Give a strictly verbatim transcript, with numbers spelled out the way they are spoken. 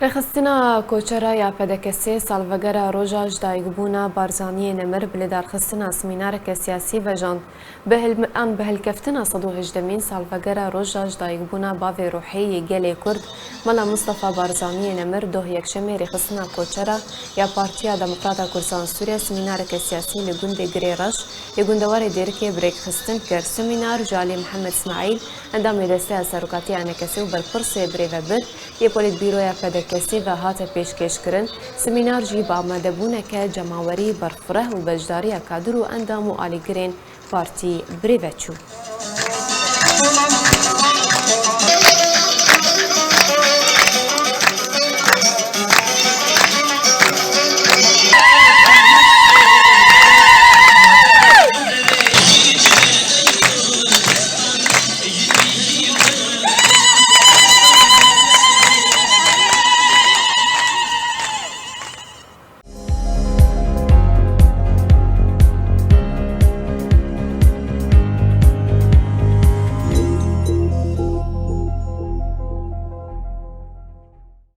Rêxistina Koçera ya P D K S'ê salvegera roja ji dayikbûna Barzaniyê Nemir bi lidarxistina semînareke siyasî vejand. Bi hilm-, an bi hilkeftina sed û hejdemîn salvegera roja ji dayikbûna bavê ruhî yê gelê Kurd, Mela Mustafa Barzaniyê Nemir, doh yekşemê rêxistina Koçera ya Partiya Demokrata Kurdistan Sûriye semînareke siyasî li gundê Girê Reş yê gundewarê Dêrikê bi rêkxistin kir. Semînar ji alî Mihemed Îsmaîl, endamê Desteya Serokatiya Enekesê û berpirsê birêvebir yê Polîtbîroya P D K S'ê ve hate pêşkêşkirin. Semînar jî bi amadebûneke cemawerî berfireh û beşdariya kadir û endam û alîgirên partî birêve çû.